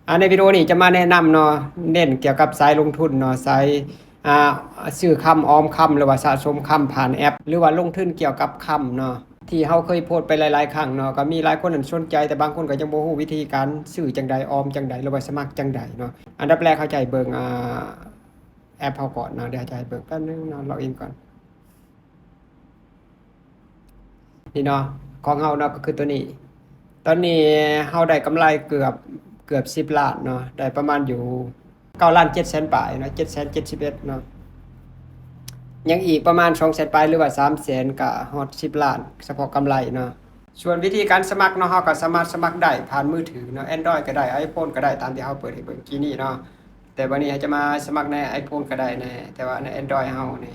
ອ່າ ໃນວິດີໂອນີ້ຈະມາແນະນຳເນາະ ເນັ້ນກ່ຽວກັບສາຍລົງທຶນເນາະ ສາຍ ອ່າ ຊື້ຄຳ ອອມຄຳ ຫຼືວ່າສະສົມຄຳຜ່ານແອັບ ຫຼືວ່າລົງທຶນກ່ຽວກັບຄຳເນາະ ທີ່ເຮົາເຄີຍໂພສໄປຫຼາຍໆຄັ້ງເນາະ ກໍມີຫຼາຍຄົນນັ້ນສົນໃຈ ແຕ່ບາງຄົນກໍຍັງບໍ່ຮູ້ວິທີການຊື້ຈັ່ງໃດ ອອມຈັ່ງໃດ ຫຼືວ່າສະໝັກຈັ່ງໃດເນາະ. ອັນດັບແລກເຮົາຈະໃຫ້ເບິ່ງ ອ່າ ແອັບເຮົາກ່ອນເນາະ ດຽວຈະໃຫ້ເບິ່ງແປັບໜຶ່ງເນາະ ລັອກອິນກ່ອນ. ນີ້ເນາະ ຂອງເຮົາເນາະ ກໍຄືຕົວນີ້. ຕອນນີ້ເຮົາໄດ້ກຳໄລເກືອບ ເກືອບສິບລ້ານເນາະ ໄດ້ປະມານຢູ່ເກົ້າລ້ານເຈັດແສນປາຍເນາະ ເຈັດແສນເຈັດສິບເອັດເນາະ. ຍັງອີກປະມານສອງແສນປາຍ ຫຼືວ່າສາມແສນ ກໍຮອດສິບລ້ານ ສະເພາະກຳໄລເນາະ. ສ່ວນວິທີການສະໝັກເນາະ ເຮົາກໍສາມາດສະໝັກໄດ້ຜ່ານມືຖືເນາະ Android ກໍໄດ້ iPhone ກໍໄດ້ ຕາມທີ່ເຮົາເປີດໃຫ້ເບິ່ງກີ້ນີ້ເນາະ. ແຕ່ບາດນີ້ເຮົາຈະມາສະໝັກໃນ iPhone ກໍໄດ້ແນ່ ແຕ່ວ່າໃນ Android ເຮົານີ້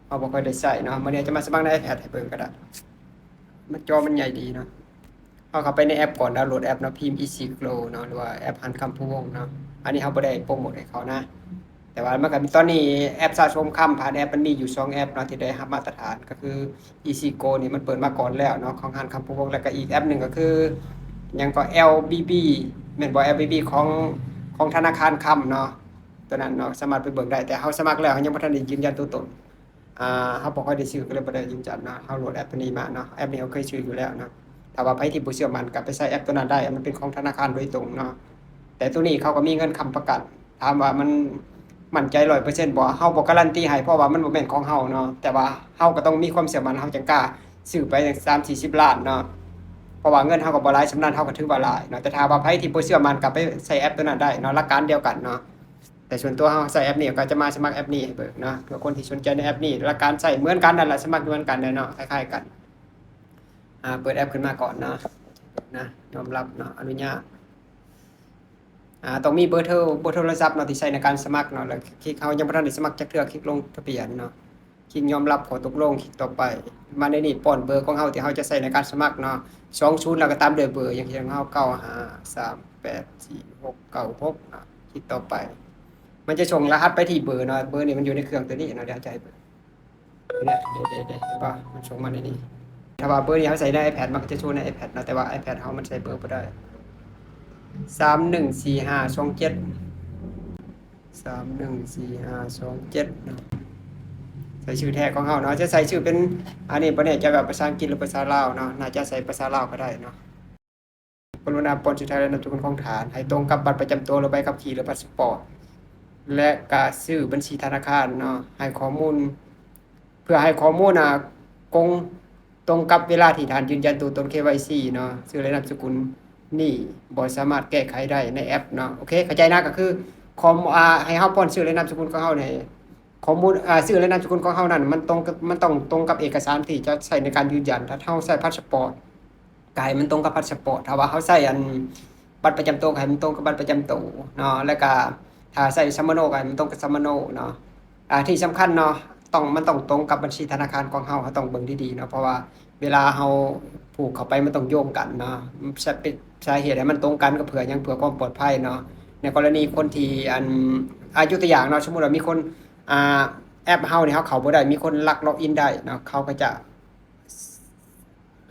ເຮົາບໍ່ຄ່ອຍໄດ້ໃຊ້ເນາະ. ບາດນີ້ເຮົາຈະມາສະໝັກໃນ iPad ໃຫ້ເບິ່ງກໍໄດ້ ມັນ ຈໍມັນໃຫຍ່ດີເນາະ. ເຮົາເຂົ້າໄປໃນແອັບກ່ອນ ດາວໂຫຼດແອັບເນາະ ພິມ Easy Grow ເນາະ ຫຼືວ່າແອັບຫານຄຳພູວົງເນາະ. ອັນນີ້ເຮົາບໍ່ໄດ້ໂປຣໂມດໃຫ້ເຂົານະ ແຕ່ວ່າມັນກໍມີ ຕອນນີ້ແອັບສະສົມຄຳຜ່ານແອັບ ມັນມີຢູ່ສອງແອັບເນາະ ທີ່ໄດ້ຮັບມາດຕະຖານ ກໍຄື Easy Grow ນີ້ມັນເປີດມາກ່ອນແລ້ວເນາະ ຂອງຮ້ານຄຳພູວົງ ແລ້ວກໍອີກແອັບໜຶ່ງກໍຄືຫຍັງກໍ ແອລບີບີ ແມ່ນບໍ່ ແອລບີບີ ຂອງ ຂອງທະນາຄານຄຳເນາະ. ຕົວນັ້ນເນາະ ສາມາດໄປເບິ່ງໄດ້ ແຕ່ເຮົາສະໝັກແລ້ວ ເຮົາຍັງບໍ່ທັນໄດ້ຢືນຢັນຕົວຕົນ ອ່າ ເຮົາບໍ່ຄ່ອຍໄດ້ຊື້ ກໍເລີຍບໍ່ໄດ້ຢືນຢັນເນາະ. ເຮົາໂຫຼດແອັບຕົວນີ້ມາເນາະ ແອັບນີ້ເຮົາເຄີຍຊື້ຢູ່ແລ້ວເນາະ. ຖ້າວ່າໃຜທີ່ບໍ່ເຊື່ອໝັ້ນ ກໍໄປໃຊ້ແອັບຕົວນັ້ນໄດ້ ມັນເປັນຂອງທະນາຄານໂດຍຕົງເນາະ. ແຕ່ຕົວນີ້ເຂົາກໍມີເງິນຄ້ຳປະກັນ ຖາມວ່າມັນໝັ້ນໃຈຮ້ອຍເປີເຊັນບໍ່? ເຮົາບໍ່ກາລັນຕີໃຫ້ ເພາະວ່າມັນບໍ່ແມ່ນຂອງເຮົາເນາະ ແຕ່ວ່າເຮົາກໍຕ້ອງມີຄວາມເຊື່ອໝັ້ນ ເຮົາຈັ່ງກ້າຊື້ໄປສາມສີ່ສິບລ້ານເນາະ. ເພາະວ່າເງິນເຮົາກໍບໍ່ຫຼາຍສ່ຳນັ້ນ ເຮົາກໍຖືວ່າຫຼາຍເນາະ. ແຕ່ຖ້າວ່າໃຜທີ່ບໍ່ເຊື່ອໝັ້ນ ກໍໄປໃຊ້ແອັບຕົວນັ້ນໄດ້ເນາະ ຫຼັກການດຽວກັນເນາະ. ແຕ່ສ່ວນຕົວເຮົາໃຊ້ແອັບນີ້ ກໍຈະມາສະໝັກແອັບນີ້ໃຫ້ເບິ່ງເນາະ ເພື່ອຄົນທີ່ສົນໃຈໃນແອັບນີ້. ຫຼັກການໃຊ້ເໝືອນກັນນັ້ນລະ ສະໝັກເໝືອນກັນແຫຼະເນາະ ຄ້າຍໆກັນ. ອ່າ ເປີດແອັບຂຶ້ນມາກ່ອນເນາະ ນະ ຍອມຮັບເນາະ ອະນຸຍາດ. ອ່າ ຕ້ອງມີເບີໂທ ເບີໂທລະສັບເນາະ ທີ່ໃຊ້ໃນການສະໝັກເນາະ. ແລ້ວຄລິກ ເຮົາຍັງບໍ່ທັນໄດ້ສະໝັກຈັກເທື່ອ ຄລິກລົງທະບຽນເນາະ ຄລິກຍອມຮັບ ຂໍຕົກລົງ ຄລິກຕໍ່ໄປ. ມາໃນນີ້ປ້ອນເບີຂອງເຮົາທີ່ເຮົາຈະໃຊ້ໃນການສະໝັກເນາະ ສອງສູນ ແລ້ວກໍຕາມດ້ວຍເບີ ຢ່າງເຊັ່ນຂອງເຮົາ ເກົ້າຫ້າສາມແປດສີ່ຫົກເກົ້າຫົກເນາະ ຄລິກຕໍ່ໄປ. ມັນຈະສົ່ງລະຫັດໄປທີ່ເບີເນາະ ເບີນີ້ມັນຢູ່ໃນເຄື່ອງຕົວນີ້ເນາະ ດຽວຈະໃຫ້ເບິ່ງ ເຫັນບໍ່ ມັນສົ່ງມາໃນນີ້. ຖ້າວ່າເບີນີ້ເຮົາໃສ່ໃນ iPad ມັນກໍຈະໂຊໃນ iPad ເນາະ ແຕ່ວ່າ iPad ເຮົາມັນໃສ່ເບີບໍ່ໄດ້. ສາມໜຶ່ງສີ່ຫ້າສອງເຈັດ ສາມໜຶ່ງສີ່ຫ້າສອງເຈັດເນາະ ໃສ່ຊື່ແທ້ຂອງເຮົາເນາະ. ຈະໃສ່ຊື່ເປັນ ອັນນີ້ບໍ່ແນ່ໃຈວ່າພາສາອັງກິດ ຫຼື ພາສາລາວເນາະ ໜ້າຈະໃສ່ພາສາລາວກໍໄດ້ເນາະ. ກະລຸນາປ້ອນຊື່ແທ້ ແລະ ນາມສະກຸນຂອງທ່ານ ໃຫ້ຕົງກັບບັດປະຈຳຕົວ ຫຼື ໃບຂັບຂີ່ ຫຼື ພາສປອດ ແລະ ກະຊື່ບັນຊີທະນາຄານເນາະ. ໃຫ້ຂໍ້ມູນ ເພື່ອໃຫ້ຂໍ້ມູນ ອາ ກົງ ຕົງກັບເວລາທີ່ທ່ານຢືນຢັນຕົວຕົນ ເຄວາຍຊີ ເນາະ. ຊື່ ແລະ ນາມສະກຸນນີ້ບໍ່ສາມາດແກ້ໄຂໄດ້ໃນແອັບເນາະ. ໂອເຄ ເຂົ້າໃຈນະ ກໍຄືຂໍ້ມູນ ອາ ໃຫ້ເຮົາປ້ອນຊື່ ແລະ ນາມສະກຸນຂອງເຮົາໃນຂໍ້ມູນ ອາ ຊື່ ແລະ ນາມສະກຸນຂອງເຮົານັ້ນ ມັນຕົງ ມັນຕ້ອງຕົງກັບເອກະສານທີ່ຈະໃຊ້ໃນການຢືນຢັນ. ຖ້າເຮົາໃຊ້ພາສປອດ ກໍໃຫ້ມັນຕົງກັບພາສປອດ, ຖ້າວ່າເຮົາໃຊ້ອັນບັດປະຈຳໂຕ ກໍໃຫ້ມັນຕົງກັບບັດປະຈຳໂຕເນາະ, ແລ້ວກໍຖ້າໃຊ້ສຳມະໂນ ກໍໃຫ້ມັນຕົງກັບສຳມະໂນເນາະ. ອາ ທີ່ສຳຄັນເນາະ ຕ້ອງ ມັນຕ້ອງຕົງກັບບັນຊີທະນາຄານຂອງເຮົາ, ເຮົາຕ້ອງເບິ່ງດີໆເນາະ, ເພາະວ່າເວລາເຮົາຜູກເຂົ້າໄປ ມັນຕ້ອງໂຍງກັນເນາະ. ສາ ສາເຫດໃຫ້ມັນຕົງກັນກໍເພື່ອຫຍັງ? ເພື່ອຄວາມປອດໄພເນາະ. ໃນກໍລະນີຄົນທີ່ ອັນ ອາ ຍົກຕົວຢ່າງເນາະ, ສົມມຸດວ່າມີຄົນ ອາ ແອັບເຮົານີ້ເຮົາເຂົ້າບໍ່ໄດ້, ມີຄົນລັກລັອກອິນໄດ້ເນາະ, ເຂົາກໍຈະ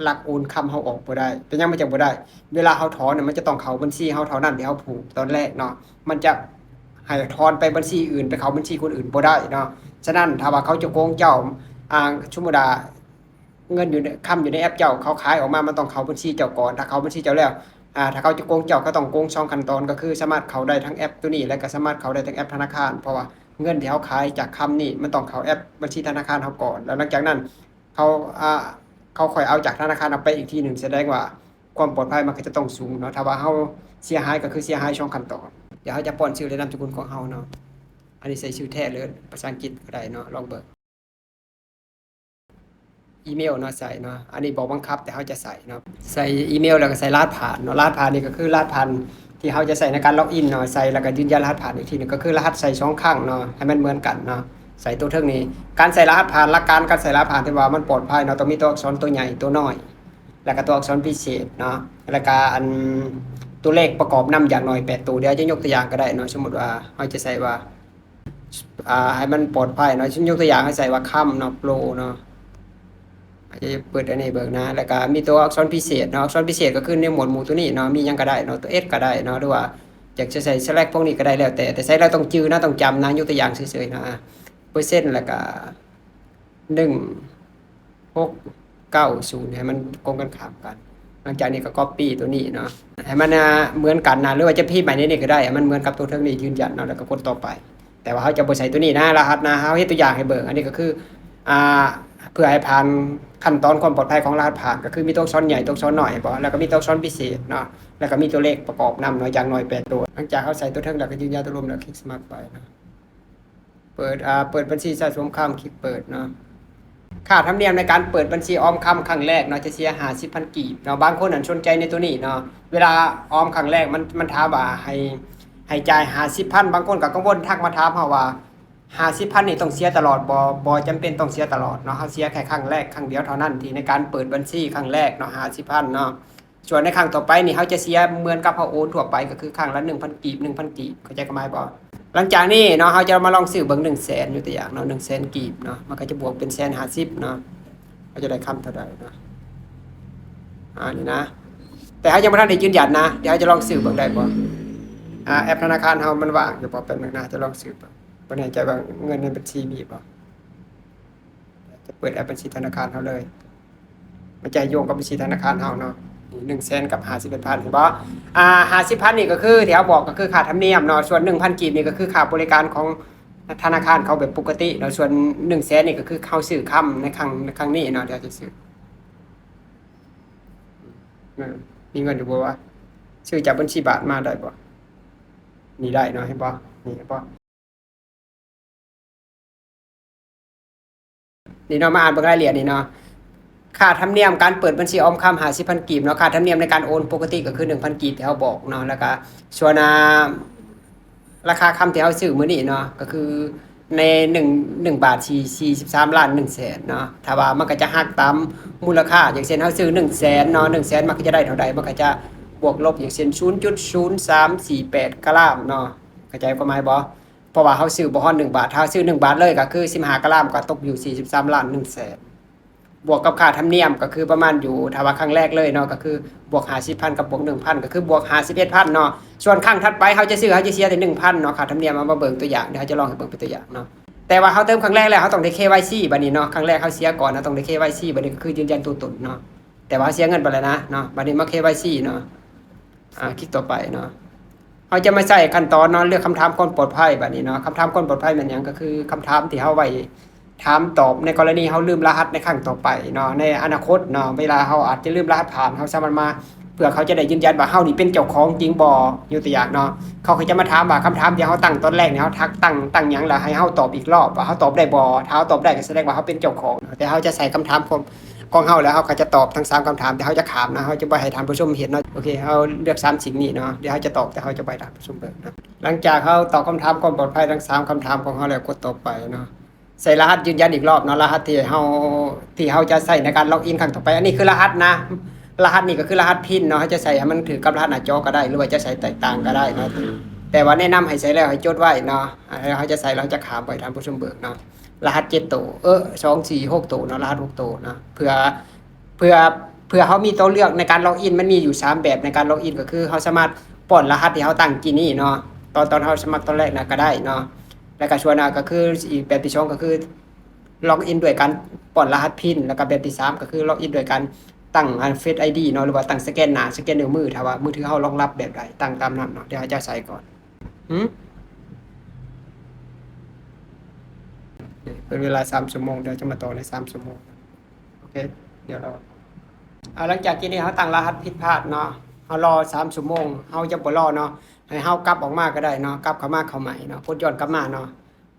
ລັກໂອນຄຳເຮົາອອກບໍ່ໄດ້. ເປັນຫຍັງມັນຈັ່ງບໍ່ໄດ້? ເວລາເຮົາຖອນນະ ມັນຈະຕ້ອງເຂົ້າບັນຊີເຮົາເທົ່ານັ້ນທີ່ເຮົາຜູກຕອນແລກເນາະ, ມັນຈະໃຫ້ຖອນໄປບັນຊີອື່ນ ໄປເຂົ້າບັນຊີຄົນອື່ນບໍ່ໄດ້ເນາະ. ສະນັ້ນ ຖ້າວ່າເຂົາຈະໂກງເຈົ້າ ອາ ສົມມຸດວ່າເງິນຢູ່ໃນ ຄຳຢູ່ໃນແອັບເຈົ້າ ເຂົາຂາຍອອກມາ ມັນຕ້ອງເຂົ້າບັນຊີເຈົ້າກ່ອນ, ຖ້າເຂົ້າບັນຊີເຈົ້າແລ້ວ ອາ ຖ້າເຂົາຈະໂກງເຈົ້າ ເຂົາຕ້ອງໂກງສອງຂັ້ນຕອນ, ກໍຄືສາມາດເຂົ້າໄດ້ທັງແອັບໂຕນີ້ ແລະ ກໍສາມາດເຂົ້າໄດ້ທັງແອັບທະນາຄານ, ເພາະວ່າເງິນທີ່ເຮົາຂາຍຈາກຄຳນີ້ ມັນຕ້ອງເຂົ້າແອັບບັນຊີທະນາຄານເຮົາກ່ອນ, ແລ້ວຫຼັງຈາກນັ້ນ ເຂົາ ອາ ເຂົາຄ່ອຍເອົາຈາກທະນາຄານເຮົາໄປອີກທີໜຶ່ງ, ສະແດງວ່າຄວາມປອດໄພມັນກໍຈະຕ້ອງສູງເນາະ. ຖ້າວ່າເຮົາເສຍຫາຍ ກໍຄືເສຍຫາຍສອງຂັ້ນຕອນ. ດຽວເຮົາຈະປ້ອນຊື່ ແລະ ນາມສະກຸນຂອງເຮົາເນາະ, ອັນນີ້ໃສ່ຊື່ແທ້ ຫຼື ພາສາອັງກິດກໍໄດ້ເນາະ, ລອງເບິ່ງ. ອີເມວເນາະ ໃສ່ເນາະ, ອັນນີ້ບໍ່ບັງຄັບ ແຕ່ເຮົາຈະໃສ່ເນາະ. ໃສ່ອີເມວ ແລ້ວກໍໃສ່ລະຫັດຜ່ານເນາະ, ລະຫັດຜ່ານນີ້ກໍຄືລະຫັດຜ່ານ ທີ່ເຮົາຈະໃຊ້ໃນການລັອກອິນເນາະ, ໃສ່ແລ້ວກໍຢືນຢັນລະຫັດຜ່ານອີກທີໜຶ່ງ, ກໍຄືລະຫັດໃສ່ສອງຄັ້ງເນາະ, ໃຫ້ມັນເໝືອນກັນເນາະ. ໃສ່ໂຕເທິງນີ້ ການໃສ່ລະຫັດຜ່ານ, ຫຼັກການການໃສ່ລະຫັດຜ່ານທີ່ວ່າມັນປອດໄພເນາະ, ຕ້ອງມີຕົວອັກສອນຕົວໃຫຍ່ ຕົວນ້ອຍ ແລ້ວກໍຕົວອັກສອນພິເສດເນາະ, ແລ້ວກໍອັນ ຕົວເລກປະກອບນຳຢ່າງໜ້ອຍແປດໂຕ. ດຽວຈະຍົກຕົວຢ່າງກໍໄດ້ເນາະ, ສົມມຸດວ່າເຮົາຈະໃສ່ວ່າ ອ່າ ໃຫ້ມັນປອດໄພເນາະ, ຍົກຕົວຢ່າງໃຫ້ໃສ່ວ່າຄຳເນາະ, ໂປຣເນາະ. ອາດຈະເປີດອັນນີ້ເບິ່ງນະ, ແລ້ວກະມີຕົວອັກສອນພິເສດເນາະ, ອັກສອນພິເສດກໍຄືໃນໝວດໝູ່ຕົວນີ້ເນາະ, ມີຫຍັງກໍໄດ້ເນາະ, ຕົວ S ກໍໄດ້ເນາະ, ຫຼືວ່າ ຢາກຈະໃສ່ສະແລັກພວກນີ້ກໍໄດ້ ແລ້ວແຕ່ ແຕ່ໃສ່ແລ້ວຕ້ອງຈື່ນະ ຕ້ອງຈຳນະ ຍົກຕົວຢ່າງຊື່ໆນະ ເປີເຊັນ ແລ້ວກໍ ໜຶ່ງ ຫົກ ເກົ້າ ສູນ ໃຫ້ມັນກົງກັນຂ້າມກັນ. ຫຼັງຈາກນີ້ກໍກັອບປີ້ຕົວນີ້ເນາະ ໃຫ້ມັນ ອ່າ ເໝືອນກັນນະ ຫຼືວ່າຈະພິມໃຫ້ໃນນີ້ກໍໄດ້ ໃຫ້ມັນເໝືອນກັບຕົວເທິງນີ້ ຢືນຢັນເນາະ ແລ້ວກໍກົດຕໍ່ໄປ. ແຕ່ວ່າເຮົາຈະບໍ່ໃສ່ຕົວນີ້ນະ ລະຫັດນະ ເຮົາເຮັດຕົວຢ່າງໃຫ້ເບິ່ງ. ອັນນີ້ກໍຄື ອ່າ ເພື່ອໃຫ້ຜ່ານຂັ້ນຕອນຄວາມປອດໄພຂອງລະຫັດຜ່ານ ກໍຄືມີຕົວອັກສອນໃຫຍ່ ຕົວອັກສອນນ້ອຍ ເຫັນບໍ່ ແລ້ວກໍມີຕົວອັກສອນພິເສດເນາະ ແລ້ວກໍມີຕົວເລກປະກອບນຳເນາະ ຢ່າງໜ້ອຍແປດຕົວ. ຫຼັງຈາກເຮົາໃສ່ຕົວເທິງແລ້ວ ກໍຢືນຢັນຕົກລົງ ແລ້ວຄລິກສະໝັກໄປເນາະ. ເປີດ ອ່າ ເປີດບັນຊີສະສົມຄຳ ຄລິກເປີດເນາະ. ຄ່າທຳນຽມໃນການເປີດບັນຊີອອມຄຳຄັ້ງແລກເນາະ ຈະເສຍຫ້າສິບພັນກີບເນາະ. ບາງຄົນນັ້ນສົນໃຈໃນຕົວນີ້ເນາະ ເວລາອອມຄັ້ງແລກ ມັນ ມັນຖາມວ່າໃຫ້ ໃຫ້ຈ່າຍຫ້າສິບພັນ ບາງຄົນກໍກັງວົນທັກມາຖາມເຮົາວ່າ ຫ້າສິບພັນນີ້ຕ້ອງເສຍຕະຫຼອດບໍ່? ບໍ່ຈຳເປັນຕ້ອງເສຍຕະຫຼອດເນາະ ເຮົາເສຍແຄ່ຄັ້ງແລກຄັ້ງດຽວເທົ່ານັ້ນ ທີ່ໃນການເປີດບັນຊີຄັ້ງແລກເນາະ ຫ້າສິບພັນເນາະ. ສ່ວນໃນຄັ້ງຕໍ່ໄປນີ້ ເຮົາຈະເສຍເໝືອນກັບເຮົາໂອນທົ່ວໄປ ກໍຄືຄັ້ງລະໜຶ່ງພັນກີບ ໜຶ່ງພັນກີບ ເຂົ້າໃຈຄວາມໝາຍບໍ່? ຫຼັງຈາກນີ້ເນາະ ເຮົາຈະມາລອງຊື້ເບິ່ງ ໜຶ່ງແສນ ຍົກຕົວຢ່າງເນາະ ໜຶ່ງແສນກີບເນາະ ມັນກໍຈະບວກເປັນແສນຫ້າສິບເນາະ ເຮົາຈະໄດ້ຄຳເທົ່າໃດເນາະ. ອ່າ ນີ້ນະ ແຕ່ເຮົາຍັງບໍ່ທັນໄດ້ຢືນຢັນນະ ດຽວເຮົາຈະລອງຊື້ເບິ່ງໄດ້ບໍ່? ອ່າ ແອັບທະນາຄານເຮົາມັນວ່າງຢູ່ບໍ່? ແປັບໜຶ່ງນະ ຈະລອງຊື້ເບິ່ງ ບໍ່ແນ່ໃຈວ່າເງິນໃນບັນຊີມີບໍ່. ຈະເປີດແອັບບັນຊີທະນາຄານເຮົາເລີຍ ມັນຈະໃຫ້ໂຍງກັບບັນຊີທະນາຄານເຮົາເນາະ. ນີ້ ໜຶ່ງແສນກັບຫ້າສິບເອັດພັນ ເຫັນບໍ່? ອ່າ ຫ້າສິບພັນນີ້ກໍຄືທີ່ເຮົາບອກ ກໍຄືຄ່າທຳນຽມເນາະ ສ່ວນໜຶ່ງພັນກີບນີ້ກໍຄືຄ່າບໍລິການຂອງທະນາຄານເຂົາແບບປົກກະຕິເນາະ ສ່ວນໜຶ່ງແສນນີ້ກໍຄືເຮົາຊື້ຄຳໃນຄັ້ງ ໃນຄັ້ງນີ້ເນາະ. ດຽວຈະຊື້ ເອີ ມີເງິນຢູ່ບໍ່ວະ? ຊື້ຈາກບັນຊີບາດມາໄດ້ບໍ່? ນີ້ໄດ້ເນາະ ເຫັນບໍ່? ນີ້ເຫັນບໍ່? ນີ້ເນາະ ມາອ່ານເບິ່ງລາຍລະອຽດນີ້ເນາະ ຄ່າທຳນຽມການເປີດບັນຊີອອມຄຳຫ້າສິບພັນກີບເນາະ. ຄ່າທຳນຽມໃນການໂອນປົກກະຕິກໍຄືໜຶ່ງພັນກີບທີ່ເຮົາບອກເນາະ ແລ້ວກະສ່ວນ ອ່າ ລາຄາຄຳທີ່ເຮົາຊື້ມື້ນີ້ເນາະ ກໍຄືໃນໜຶ່ງ ໜຶ່ງບາດ ສີ່ ສີ່ສິບສາມລ້ານໜຶ່ງແສນເນາະ. ຖ້າວ່າມັນກໍຈະຫັກຕາມມູນລະຄ່າ ຢ່າງເຊັ່ນເຮົາຊື້ໜຶ່ງແສນເນາະ ໜຶ່ງແສນມັນກໍຈະໄດ້ເທົ່າໃດ ມັນກໍຈະບວກລົບ ຢ່າງເຊັ່ນ ສູນຈຸດສູນສາມສີ່ແປດກຣາມເນາະ ເຂົ້າໃຈຄວາມໝາຍບໍ່? ເພາະວ່າເຮົາຊື້ບໍ່ຮອດໜຶ່ງບາດ ຖ້າເຮົາຊື້ໜຶ່ງບາດເລີຍກໍຄືສິບຫ້າກຣາມ ກໍຕົກຢູ່ສີ່ສິບສາມລ້ານໜຶ່ງແສນ ບວກກັບຄ່າທຳນຽມກໍຄືປະມານຢູ່ ຖ້າວ່າຄັ້ງແລກເລີຍເນາະ ກໍຄືບວກຫ້າສິບພັນກັບບວກໜຶ່ງພັນ ກໍຄືບວກຫ້າສິບເອັດພັນເນາະ. ສ່ວນຄັ້ງຖັດໄປເຮົາຈະຊື້ ເຮົາຈະເສຍແຕ່ໜຶ່ງພັນເນາະ ຄ່າທຳນຽມ. ເຮົາມາເບິ່ງຕົວຢ່າງ ດຽວເຮົາຈະລອງໃຫ້ເບິ່ງເປັນຕົວຢ່າງເນາະ. ແຕ່ວ່າເຮົາເຕີມຄັ້ງແລກແລ້ວ ເຮົາຕ້ອງໄດ້ ເຄວາຍຊີ ບາດນີ້ເນາະ ຄັ້ງແລກເຮົາເສຍກ່ອນ ເຮົາຕ້ອງໄດ້ ເຄວາຍຊີ ບາດນີ້ກໍຄືຢືນຢັນຕົວຕົນເນາະ. ແຕ່ວ່າເຮົາເສຍເງິນໄປແລ້ວນະເນາະ ບາດນີ້ມາ ເຄວາຍຊີ ເນາະ. ອ່າ ຄລິກຕໍ່ໄປເນາະ ເຮົາຈະມາໃຊ້ຂັ້ນຕອນເນາະ ເລືອກຄຳຖາມຄວາມປອດໄພບາດນີ້ເນາະ. ຄຳຖາມຄວາມປອດໄພແມ່ນຫຍັງ? ກໍຄືຄຳຖາມທີ່ເຮົາໄວ້ຖາມຕອບໃນກໍລະນີເຮົາລືມລະຫັດໃນຄັ້ງຕໍ່ໄປເນາະ ໃນອະນາຄົດເນາະ. ເວລາເຮົາອາດຈະລືມລະຫັດຜ່ານ ເຮົາສາມາດມາ ເພື່ອເຂົາຈະໄດ້ຢືນຢັນວ່າເຮົານີ້ເປັນເຈົ້າຂອງຈິງບໍ່. ຍົກຕົວຢ່າງເນາະ ເຂົາກໍຈະມາຖາມວ່າ ຄຳຖາມທີ່ເຮົາຕັ້ງຕອນແລກນີ້ ເຮົາທັກຕັ້ງ ຕັ້ງຫຍັງ ແລ້ວໃຫ້ເຮົາຕອບອີກລອບ ວ່າເຮົາຕອບໄດ້ບໍ່. ຖ້າເຮົາຕອບໄດ້ ກໍສະແດງວ່າເຮົາເປັນເຈົ້າຂອງເນາະ ແຕ່ເຮົາຈະໃສ່ຄຳຖາມຂອງ ຂອງເຮົາ ແລ້ວເຮົາກໍຈະຕອບທັງສາມຄຳຖາມ ແຕ່ເຮົາຈະຂ້າມນະ ເຮົາຈະບໍ່ໃຫ້ທ່ານຜູ້ຊົມເຫັນເນາະ. ໂອເຄ ເຮົາເລືອກສາມສິ່ງນີ້ເນາະ ດຽວເຮົາຈະຕອບ ແຕ່ເຮົາຈະບໍ່ໃຫ້ທ່ານຜູ້ຊົມເບິ່ງເນາະ. ຫຼັງຈາກເຮົາຕອບຄຳຖາມຄວາມປອດໄພທັງສາມຄຳຖາມຂອງເຮົາແລ້ວ ກົດຕໍ່ໄປເນາະ. ໃສ່ລະຫັດຢືນຢັນອີກລອບເນາະ ລະຫັດທີ່ເຮົາ ທີ່ເຮົາຈະໃຊ້ໃນການລັອກອິນຄັ້ງຕໍ່ໄປ. ອັນນີ້ຄືລະຫັດນະ ລະຫັດນີ້ກໍຄືລະຫັດພິນເນາະ ເຮົາຈະໃສ່ໃຫ້ມັນຖືກກັບລະຫັດໜ້າຈໍກໍໄດ້ ຫຼືວ່າຈະໃສ່ແຕກຕ່າງກໍໄດ້ເນາະ ແຕ່ວ່າແນະນຳໃຫ້ໃສ່ແລ້ວໃຫ້ຈົດໄວ້ເນາະ. ເຮົາຈະໃສ່ ເຮົາຈະຂ້າມໄປ ທ່ານຜູ້ຊົມເບິ່ງເນາະ. ລະຫັດເຈັດໂຕ ເອີ ສອງ ສີ່ ຫົກໂຕເນາະ ລະຫັດຫົກໂຕເນາະ ເພື່ອ ເພື່ອ ເພື່ອເຮົາມີຕົວເລືອກໃນການລັອກອິນ ມັນມີຢູ່ສາມແບບໃນການລັອກອິນ ກໍຄືເຮົາສາມາດປ້ອນລະຫັດທີ່ເຮົາຕັ້ງກີ້ນີ້ເນາະ ຕອນ ຕອນເຮົາສະໝັກຕອນແລກນະກໍໄດ້ເນາະ. ແລ້ວກໍສ່ວນ ອາ ກໍຄືອີກແບບທີສອງ ກໍຄືລັອກອິນດ້ວຍການປ້ອນລະຫັດພິນ ແລ້ວກໍແບບທີສາມ ກໍຄືລັອກອິນດ້ວຍການຕັ້ງ ອາ ເຟສໄອດີເນາະ ຫຼືວ່າຕັ້ງສະແກນໜ້າ ສະແກນນິ້ວມື ຖ້າວ່າມືຖືເຮົາລອງຮັບແບບໃດ ຕັ້ງຕາມນັ້ນເນາະ. ດຽວເຮົາຈະໃສ່ກ່ອນ ຫື ເປັນເວລາສາມຊົ່ວໂມງ ດຽວຈະມາຕໍ່ໃນສາມຊົ່ວໂມງ. ໂອເຄ ດຽວລໍ ອາ ຫຼັງຈາກທີ່ນີ້ເຮົາຕັ້ງລະຫັດຜິດພາດເນາະ ເຮົາລໍສາມຊົ່ວໂມງ ເຮົາຈະບໍ່ລໍເນາະ ໃຫ້ເຮົາກັບອອກມາກໍໄດ້ເນາະ ກັບເຂົ້າມາເຂົ້າໃໝ່ເນາະ ກົດຍ້ອນກັບມາເນາະ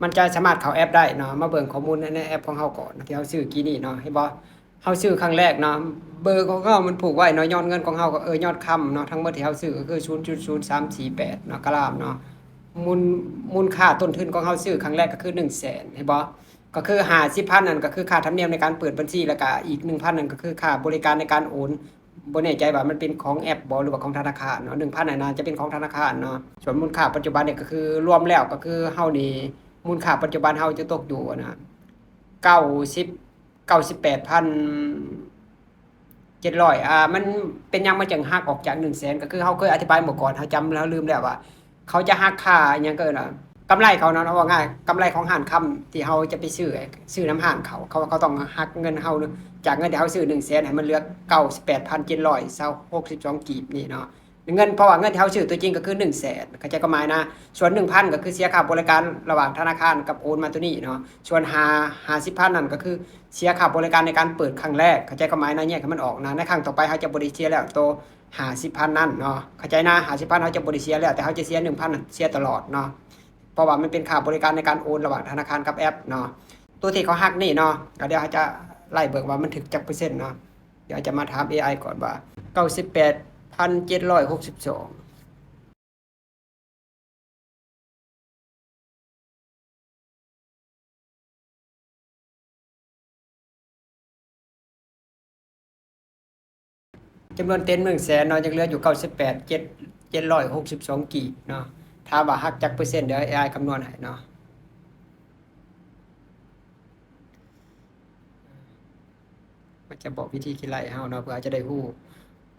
ມັນຈະສາມາດເຂົ້າແອັບໄດ້ເນາະ. ມາເບິ່ງຂໍ້ມູນໃນ ໃນແອັບຂອງເຮົາກ່ອນ ທີ່ເຮົາຊື້ກີ້ນີ້ເນາະ ເຫັນບໍ່? ເຮົາຊື້ຄັ້ງແລກເນາະ ເບີຂອງເຮົາມັນຜູກໄວ້ເນາະ ຍອດເງິນຂອງເຮົາກໍ ເອີ ຍອດຄຳເນາະ ທັງໝົດທີ່ເຮົາຊື້ກໍຄືສູນຈຸດສູນສາມສີ່ແປດເນາະ ກຣາມເນາະ. ມູນ ມູນຄ່າຕົ້ນທຶນຂອງເຮົາຊື້ຄັ້ງແລກກໍຄືໜຶ່ງແສນ ເຫັນບໍ່? ກໍຄືຫ້າສິບພັນນັ້ນກໍຄືຄ່າທຳນຽມໃນການເປີດບັນຊີ ແລ້ວກະອີກໜຶ່ງພັນນັ້ນກໍຄືຄ່າບໍລິການໃນການໂອນ ບໍ່ແນ່ໃຈວ່າມັນເປັນຂອງແອັບບໍ່ ຫຼືວ່າຂອງທະນາຄານເນາະ. ໜຶ່ງພັນນັ້ນໜ້າຈະເປັນຂອງທະນາຄານເນາະ. ສ່ວນມູນຄ່າປັດຈຸບັນນີ້ກໍຄືລວມແລ້ວກໍຄືເຮົານີ້ ມູນຄ່າປັດຈຸບັນເຮົາຈະຕົກຢູ່ອັນນະ ເກົ້າສິບ ເກົ້າສິບແປດພັນ ເຈັດຮ້ອຍ ອ່າ ມັນເປັນຫຍັງມັນຈຶ່ງຫັກອອກຈາກໜຶ່ງແສນ ກໍຄືເຮົາເຄີຍອະທິບາຍເມື່ອກ່ອນ ເຮົາຈຳ ເຮົາລືມແລ້ວວ່າ ເຂົາຈະຫັກຄ່າຫຍັງ ເຂົາເອີ້ນວ່າກຳໄລເຂົາເນາະ ເວົ້າງ່າຍ ກຳໄລຂອງຮ້ານຄຳທີ່ເຮົາຈະໄປຊື້ ຊື້ນຳຮ້ານເຂົາ ເຂົາ ເຂົາຕ້ອງຫັກເງິນເຮົາ ຈາກເງິນທີ່ເຮົາຊື້ໜຶ່ງແສນ ໃຫ້ມັນເຫຼືອເກົ້າສິບແປດພັນເຈັດຮ້ອຍຫົກສິບສອງກີບນີ້ເນາະ ເງິນ ເພາະວ່າເງິນທີ່ເຮົາຊື້ຕົວຈິງກໍຄືໜຶ່ງແສນ ເຂົ້າໃຈຄວາມໝາຍນະ ສ່ວນໜຶ່ງພັນກໍຄືເສຍຄ່າບໍລິການລະຫວ່າງທະນາຄານກັບໂອນມາຕົວນີ້ເນາະ ສ່ວນຫ້າ ຫ້າສິບພັນນັ້ນກໍຄືເສຍຄ່າບໍລິການໃນການເປີດຄັ້ງແລກ ເຂົ້າໃຈຄວາມໝາຍນະ ແຍກໃຫ້ມັນອອກນະ ໃນຄັ້ງຕໍ່ໄປເຮົາຈະບໍ່ໄດ້ເສຍແລ້ວໂຕ ຫ້າສິບພັນນັ້ນເນາະ ເຂົ້າໃຈນະ ຫ້າສິບພັນເຮົາຈະບໍ່ໄດ້ເສຍແລ້ວ ແຕ່ເຮົາຈະເສຍໜຶ່ງພັນ ເສຍຕະຫຼອດເນາະ ເພາະວ່າມັນເປັນຄ່າບໍລິການໃນການໂອນລະຫວ່າງທະນາຄານກັບແອັບເນາະ ໂຕທີ່ເຂົາຫັກນີ້ເນາະ ກໍດຽວເຮົາຈະໄລ່ເບິ່ງວ່າມັນຖືກຈັກເປີເຊັນເນາະ ດຽວຈະມາຖາມເອໄອກ່ອນວ່າ ເກົ້າສິບແປດພັນເຈັດຮ້ອຍຫົກສິບສອງ ຈຳນວນເຕັມໜຶ່ງແສນເນາະ ຍັງເຫຼືອຢູ່ເກົ້າສິບແປດ ເຈັດ ເຈັດຮ້ອຍຫົກສິບສອງກີບເນາະ ຖາມວ່າຫັກຈັກເປີເຊັນ ດຽວເອໄອຄຳນວນໃຫ້ເນາະ ມັນຈະບອກວິທີຄິດໄລ່ໃຫ້ເຮົາເນາະ ເພື່ອເຮົາຈະໄດ້ຮູ້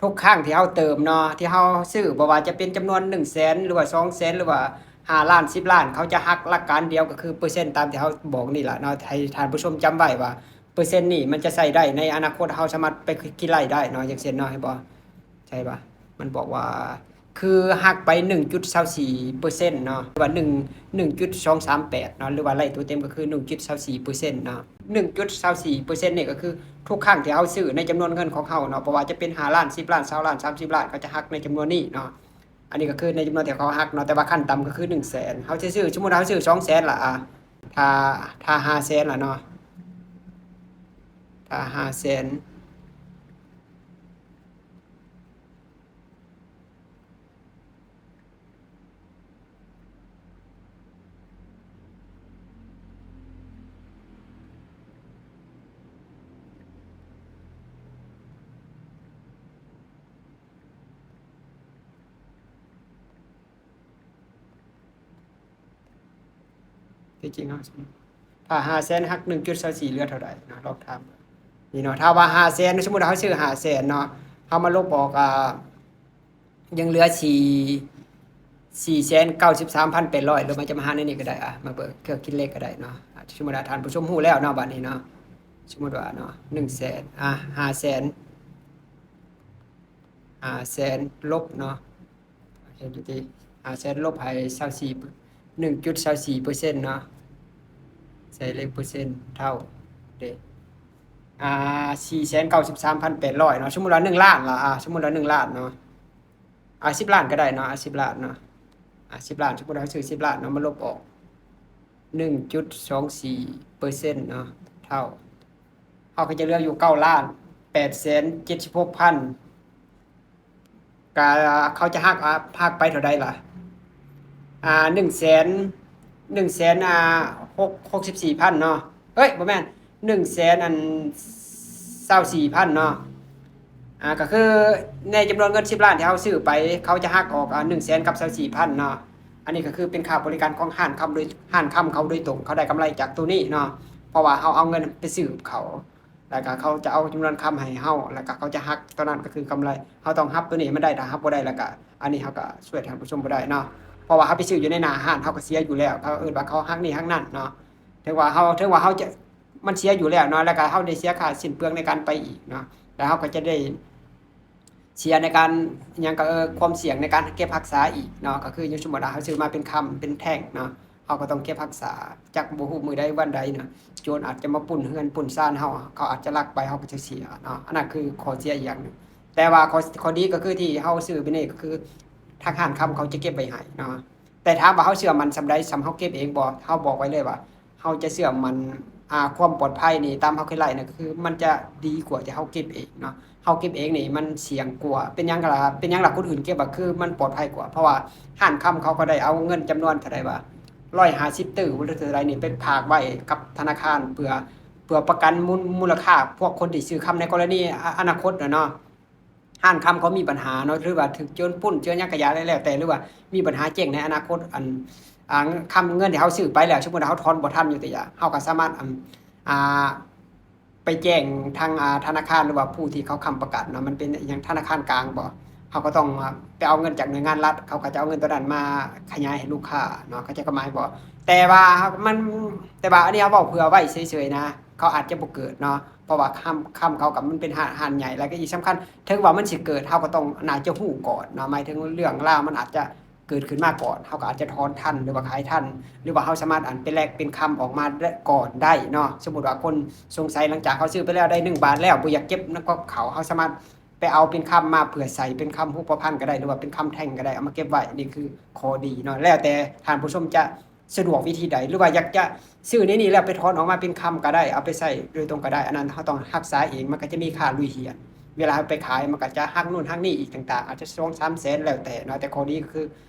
ທຸກຄັ້ງທີ່ເຮົາເຕີມເນາະ ທີ່ເຮົາຊື້ ບໍ່ວ່າຈະເປັນຈຳນວນໜຶ່ງແສນ ຫຼືວ່າສອງແສນ ຫຼືວ່າຫ້າລ້ານ ສິບລ້ານ ເຂົາຈະຫັກຫຼັກການດຽວ ກໍຄືເປີເຊັນຕາມທີ່ເຮົາບອກນີ້ລະເນາະ ໃຫ້ທ່ານຜູ້ຊົມຈຳໄວ້ວ່າ ເປີເຊັນນີ້ມັນຈະໃຊ້ໄດ້ໃນອະນາຄົດ ເຮົາສາມາດໄປຄິດໄລ່ໄດ້ເນາະ ຢ່າງເຊັ່ນເນາະ ເຫັນບໍ່ ໃຊ່ປະ ມັນບອກວ່າ ຄືຫັກໄປໜຶ່ງຈຸດຊາວສີ່ເປີເຊັນເນາະ ຫຼືວ່າໜຶ່ງ ໜຶ່ງຈຸດສອງສາມແປດເນາະ ຫຼືວ່າໄລ່ຕົວເຕັມກໍຄືໜຶ່ງຈຸດຊາວສີ່ເປີເຊັນເນາະ ໜຶ່ງຈຸດຊາວສີ່ເປີເຊັນນີ້ກໍຄືທຸກຄັ້ງທີ່ເຮົາຊື້ໃນຈຳນວນເງິນຂອງເຮົາເນາະ ບໍ່ວ່າຈະເປັນຫ້າລ້ານ ສິບລ້ານ ຊາວລ້ານ ສາມສິບລ້ານ ເຂົາຈະຫັກໃນຈຳນວນນີ້ເນາະ ອັນນີ້ກໍຄືໃນຈຳນວນທີ່ເຂົາຫັກເນາະ ແຕ່ວ່າຂັ້ນຕ່ຳກໍຄືໜຶ່ງແສນ ເຮົາຊິຊື້ ສົມມຸດເຮົາຊື້ສອງແສນລະ ອາ ຖ້າ ຖ້າຫ້າແສນລະເນາະ ຖ້າຫ້າແສນ ທີ່ຈິງເຮົາ ຖ້າຫ້າແສນຫັກໜຶ່ງຈຸດຊາວສີ່ເຫຼືອເທົ່າໃດເນາະ ລອງຖາມ ນີ້ເນາະ ຖ້າວ່າຫ້າແສນ ສົມມຸດເຮົາຊື້ຫ້າແສນເນາະ ເຮົາມາລົບອອກ ອາ ຍັງເຫຼືອສີ່ ສີ່ແສນເກົ້າສິບສາມພັນແປດຮ້ອຍ ຫຼືມັນຈະມາຫາໃນນີ້ກໍໄດ້ ອາ ມາເບິ່ງເຄື່ອງຄິດເລກກໍໄດ້ເນາະ ສົມມຸດວ່າທ່ານຜູ້ຊົມຮູ້ແລ້ວເນາະ ບາດນີ້ເນາະ ສົມມຸດວ່າເນາະ ໜຶ່ງແສນ ອາ ຫ້າແສນ ຫ້າແສນລົບເນາະ ເຫັນຢູ່ຕິ ຫ້າແສນລົບໃຫ້ຊາວສີ່ ໜຶ່ງຈຸດຊາວສີ່ເປີເຊັນເນາະ ໃສ່ເລກເປີເຊັນເທົ່າເດ ອາ ສີ່ແສນເກົ້າສິບສາມພັນແປດຮ້ອຍເນາະ ສົມມຸດວ່າໜຶ່ງລ້ານລະ ອາ ສົມມຸດວ່າໜຶ່ງລ້ານເນາະ ອາ ສິບລ້ານກໍໄດ້ເນາະ ອາ ສິບລ້ານເນາະ ອາ ສິບລ້ານ ສົມມຸດເຮົາຊື້ສິບລ້ານເນາະ ມາລົບອອກໜຶ່ງຈຸດສອງສີ່ເປີເຊັນເນາະ ເທົ່າ ເຮົາກໍຈະເຫຼືອຢູ່ເກົ້າລ້ານແປດແສນເຈັດສິບຫົກພັນ ກະເຂົາຈະຫັກ ອາ ຫັກໄປເທົ່າໃດລະ ອາ ໜຶ່ງແສນ ໜຶ່ງແສນ ອາ ຫົກ ຫົກສິບສີ່ພັນເນາະ ເອີຍ ບໍ່ແມ່ນ ໜຶ່ງແສນ ອັນ ຊາວສີ່ພັນເນາະ ອາ ກໍຄືໃນຈຳນວນເງິນສິບລ້ານທີ່ເຮົາຊື້ໄປ ເຂົາຈະຫັກອອກ ອາ ໜຶ່ງແສນກັບຊາວສີ່ພັນເນາະ ອັນນີ້ກໍຄືເປັນຄ່າບໍລິການຂອງຮ້ານຄຳໂດຍ ຮ້ານຄຳເຂົາໂດຍຕົງ ເຂົາໄດ້ກຳໄລຈາກໂຕນີ້ເນາະ ເພາະວ່າເຮົາເອົາເງິນໄປຊື້ເຂົາ ແລ້ວກໍເຂົາຈະເອົາຈຳນວນຄຳໃຫ້ເຮົາ ແລ້ວກໍເຂົາຈະຫັກ ຕອນນັ້ນກໍຄືກຳໄລ ເຮົາຕ້ອງຮັບໂຕນີ້ໃຫ້ມັນໄດ້ ຖ້າຮັບບໍ່ໄດ້ແລ້ວກໍ ອັນນີ້ເຮົາກໍຊ່ວຍທ່ານຜູ້ຊົມບໍ່ໄດ້ເນາະ ເພາະວ່າເຮົາໄປຊື້ຢູ່ໃນໜ້າຮ້ານ ເຮົາກໍເສຍຢູ່ແລ້ວ ເຂົາເອີ້ນວ່າເຂົາຫັກນີ້ຫັກນັ້ນເນາະ ເຖິງວ່າເຮົາ ເຖິງວ່າເຮົາຈະ ມັນເສຍຢູ່ແລ້ວເນາະ ແລ້ວກໍເຮົາໄດ້ເສຍຄ່າສິ້ນເປືອງໃນການໄປອີກເນາະ ແລ້ວເຮົາກໍຈະໄດ້ ເສຍໃນການ ຫຍັງກໍ ເອີ ຄວາມສ່ຽງໃນການເກັບຮັກສາອີກເນາະ ກໍຄືສົມມຸດວ່າເຮົາຊື້ມາເປັນຄຳເປັນແທ່ງເນາະ ເຮົາກໍຕ້ອງເກັບຮັກສາ ຈັກບໍ່ຮູ້ມື້ໃດວັນໃດເນາະ ໂຈນອາດຈະມາປຸ້ນເຮືອນປຸ້ນຊານເຮົາ ເຂົາອາດຈະລັກໄປ ເຮົາກໍຈະເສຍເນາະ ອັນນັ້ນຄືຂໍ້ເສຍອີກຢ່າງໜຶ່ງ ແຕ່ວ່າຂໍ້ ຂໍ້ດີກໍຄືທີ່ເຮົາຊື້ໄປນີ້ ກໍຄືທາງຮ້ານຄຳເຂົາຈະເກັບໄວ້ໃຫ້ເນາະ ແຕ່ຖາມວ່າເຮົາເຊື່ອໝັ້ນສ່ຳໃດ ສ່ຳເຮົາເກັບເອງບໍ່? ເຮົາບອກໄວ້ເລີຍວ່າ ເຮົາຈະເຊື່ອໝັ້ນ ອາ ຄວາມປອດໄພນີ້ ຕາມເຮົາເຄີຍໄລ່ນະ ຄືມັນຈະດີກວ່າທີ່ເຮົາເກັບເອງເນາະ ເຮົາເກັບເອງນີ້ມັນສ່ຽງກວ່າ ເປັນຫຍັງລະ ເປັນຫຍັງລະຄົນອື່ນເກັບ ກໍຄືມັນປອດໄພກວ່າ ເພາະວ່າຮ້ານຄຳເຂົາກໍໄດ້ເອົາເງິນຈຳນວນເທົ່າໃດວະ ຮ້ອຍຫ້າສິບຕື້ ຫຼືເທົ່າໃດນີ້ ໄປຝາກໄວ້ກັບທະນາຄານ ເພື່ອ ເພື່ອປະກັນມູນ ມູນລະຄ່າພວກຄົນທີ່ຊື້ຄຳໃນກໍລະນີ ອະ ອະນາຄົດນະເນາະ. ຮ້ານຄຳເຂົາມີບັນຫາເນາະ ຫຼືວ່າຖືກໂຈນປຸ້ນ ເຈີຫຍັງກະຢ່າແລ້ວແຕ່ ຫຼືວ່າມີບັນຫາເຈັງໃນອະນາຄົດ ອັນ ອ່າ ຄຳເງິນທີ່ເຮົາຊື້ໄປແລ້ວ ສົມມຸດວ່າເຮົາຖອນບໍ່ທັນຢູ່ຕິ ເຮົາກໍສາມາດ ອັນ ອ່າ ໄປແຈ້ງທາງ ອ່າ ທະນາຄານ ຫຼືວ່າຜູ້ທີ່ເຂົາຄ້ຳປະກັນເນາະ ມັນເປັນອີ່ຫຍັງ ທະນາຄານກາງບໍ າກໍຕ້ອງໄປເອົາເງິນຈາກໜ່ວຍງານລັດ ເຂົາກໍຈະເອົາເງິນຕົວນັ້ນມາຂະຫຍາຍໃຫ້ລູກຄ້າເນາະ ເຂົ້າໃຈຄວາມໝາຍບໍ່? ແຕ່ວ່າມັນ ແຕ່ວ່າອັນນີ້ເຮົາເວົ້າເພື່ອໄວ້ເສຍໆນະ ເຂົາອາດຈະບໍ່ເກີດເນາະ ເພາະວ່າຄຳ ຄຳເຂົາກໍມັນເປັນຮ້ານ ຮ້ານໃຫຍ່ ແລ້ວກໍອີກສຳຄັນ ເຖິງວ່າມັນຊິເກີດ ເຮົາກໍຕ້ອງໜ້າຈະຮູ້ກ່ອນເນາະ ໝາຍເຖິງເລື່ອງລາວມັນອາດຈະເກີດຂຶ້ນມາກ່ອນ ເຮົາກໍອາດຈະຖອນທັນ ຫຼືວ່າຂາຍທັນ ຫຼືວ່າເຮົາສາມາດ ອັນ ໄປແລກເປັນຄຳອອກມາໄດ້ ກ່ອນໄດ້ເນາະ. ສົມມຸດວ່າຄົນສົງໄສ ຫຼັງຈາກເຮົາຊື້ໄປແລ້ວໄດ້ໜຶ່ງບາດແລ້ວ ບໍ່ຢາກເກັບນຳກັບເຂົາ ເຮົາສາມາດ ໄປເອົາເປັນຄຳມາເພື່ອໃສ່ເປັນຄຳຮູບປະພັນກໍໄດ້ ຫຼືວ່າເປັນຄຳແທ່ງກໍໄດ້ ເອົາມາເກັບໄວ້ ນີ້ຄືຂໍ້ດີເນາະ. ແລ້ວແຕ່ທ່ານຜູ້ຊົມຈະສະດວກວິທີໃດ ຫຼືວ່າຢາກຈະຊື້ໃນນີ້ແລ້ວໄປຖອນອອກມາເປັນຄຳກໍໄດ້ ເອົາໄປໃຊ້ໂດຍຕົງກໍໄດ້ ອັນນັ້ນເຮົາຕ້ອງຮັກສາເອງ ມັນກໍຈະມີຄ່າລຸຍຫຽນ ເວລາເຮົາໄປຂາຍມັນກໍຈະຫັກໂນ່ນຫັກນີ້ອີກຕ່າງໆ ອາດຈະສອງສາມແສນແລ້ວແຕ່ເນາະ. ແຕ່ຂໍ້ດີກໍຄື